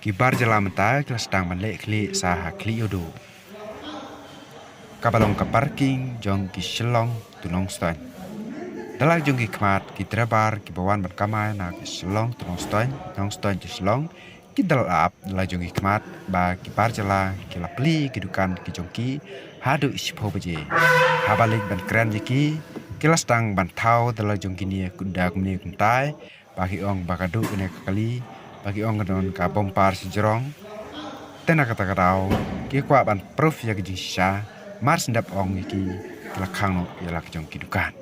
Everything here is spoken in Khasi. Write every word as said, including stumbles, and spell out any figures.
Ki bar jylla mynta ki la sdang ban leh khlieh sha ha Khlieh Ïewduh, kaba long ka parking jong ki Shillong to Nongstoiñ. Da la jong ki khmat ki driver kiba wan ban kamai na ki Shillong to Nongstoiñ, Nongstoiñ to Shillong, ki da la ap da la jong ki khmat ba ki bar jylla ki la plie ki dukan ki jong ki haduh shiphew baje. Haba leit ban kren ïa ki, ki la sdang ban thaw da la jong kine kumne kumtai, ba ki ong ba ka duh kane ka kali, ba ki ong ka don ka bumper shajrong. Te na kata ka daw ki kwah ban proof ïa ka jingshisha, mar shen dep ong ïa ki, ki la khang noh ïa la ka jong ki dukan.